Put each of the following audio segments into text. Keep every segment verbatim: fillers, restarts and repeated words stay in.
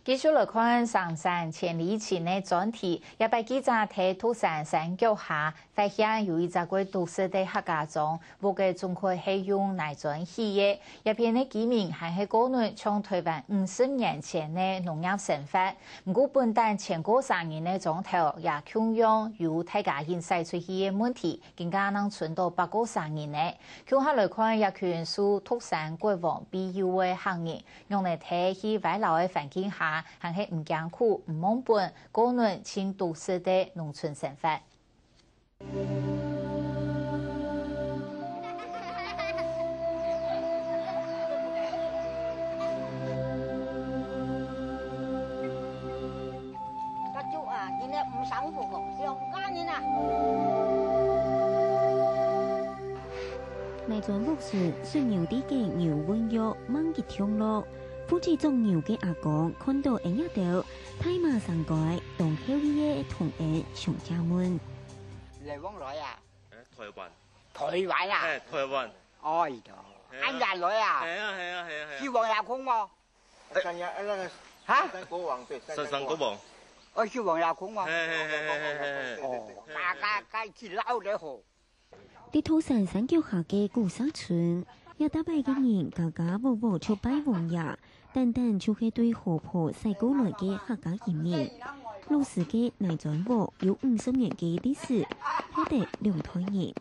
繼續來看上山千里情个專題，這擺記者在獨山山腳下，發現有一隻个獨特个客家庄，屋个總概係用泥磚起个。這片个居民還係過等像臺灣五十年前个農業生活，毋過本旦千過儕人个庄頭也共樣有大家人徙出去个問題，今下正賰到百過儕人呢。共下來看這群受獨山國王庇佑个客人， 仰仔在去危樓个環境下，還係毋驚苦、毋忘本，過等盡獨特个農村生活。泥磚屋脣，屬牛地个牛文玉，吂極暢樂。 負責掌牛个阿公看到𫣆這兜大嫲生該，當好奇个同𫣆相借問。來往來啊？欸，臺灣。臺灣啊？欸，臺灣。哎喲，係啊。恁遠來啊？係啊，係啊，係啊，係啊。去王爺宮無？三爺，呃，那個哈？三山國王，對，三山國王。哦，去王爺宮無？係，係，係，係，係，係。哦，大家該去尞咧吼。 在獨山山腳下个古社村，這大擺个人家家戶戶就拜王爺，單單就係對河壩徙過來个客家移民。老式个泥磚屋有五十年个歷史，拖得兩代人。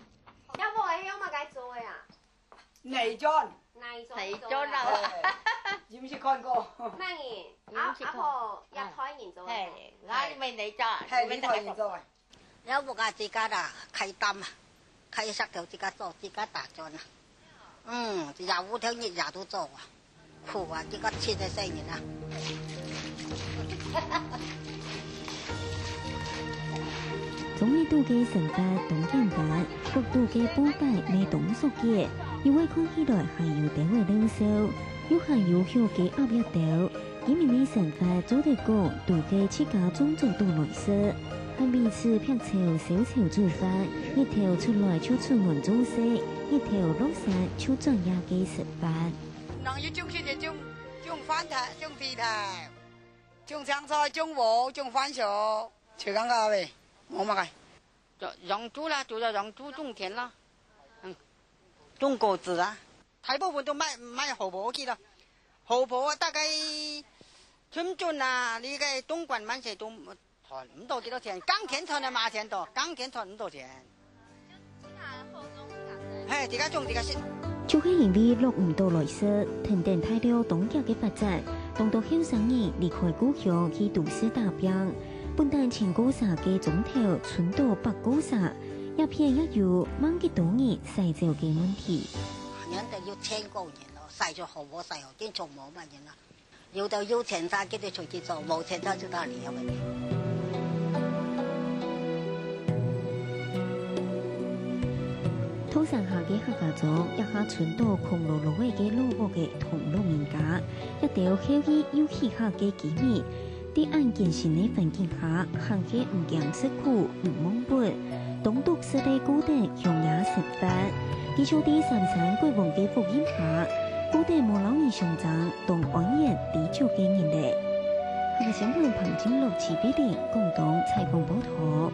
這屋係用麼个做个啊？泥磚。泥磚做个啊。泥磚啊。哎，你毋識看過？麼人？阿，你毋識看？阿婆一代人做个啊？係，𠊎毋係泥磚，係，你代人做个。 這屋下自家啦，㧡擔啊，㧡石頭自家做，自家打磚啊。嗯，這屋頭日夜都做啊，苦啊，這个七个細人啊。庄仔肚个生活當簡單，屋肚个布擺乜當熟个，有个看起來還有兜仔漏涎，又還有畜个鴨仔兜， 佢兜个生活做得講，都係自家種作倒來食，還每次劈草燒草煮飯，日頭出來就出門做事，日頭落山就轉夜个生活。人有種田就種，種番頭，種地頭，種青菜，種禾，種番薯，就恁樣个，無麼个。 養，養豬啦，主要養豬種田啦。嗯，種果子啊。大部分都賣，賣河壩去了。河壩啊，大概春種啊，你个冬管滿些都賺毋到幾多錢，耕田賺个嘛錢多，耕田賺毋到錢。嘿，自家種自家食。就係因為落毋到來食，跈等大陸當遽个發展，當多後生人離開故鄉去都市打拚。 本旦千過儕个庄頭賰到百過儕，這片也有吂幾多人徙走个問題。人兜有千過人咯，徙就好無徙好，緊就無麼人咯。有兜有錢儕佢兜出去做，無錢儕就在這裡。土山下个客家庄，這下賰到空落落个老屋个同老人家，這兜後生又稀客个居民， 在恁艱辛个環境下，還係毋驚食苦、毋忘本，當獨特个過等鄉野生活。佢就在三山國王个福蔭下，過等無摎人相爭，當安然知足个人咧。客家新聞彭金樂、徐碧玲廣東採訪報導。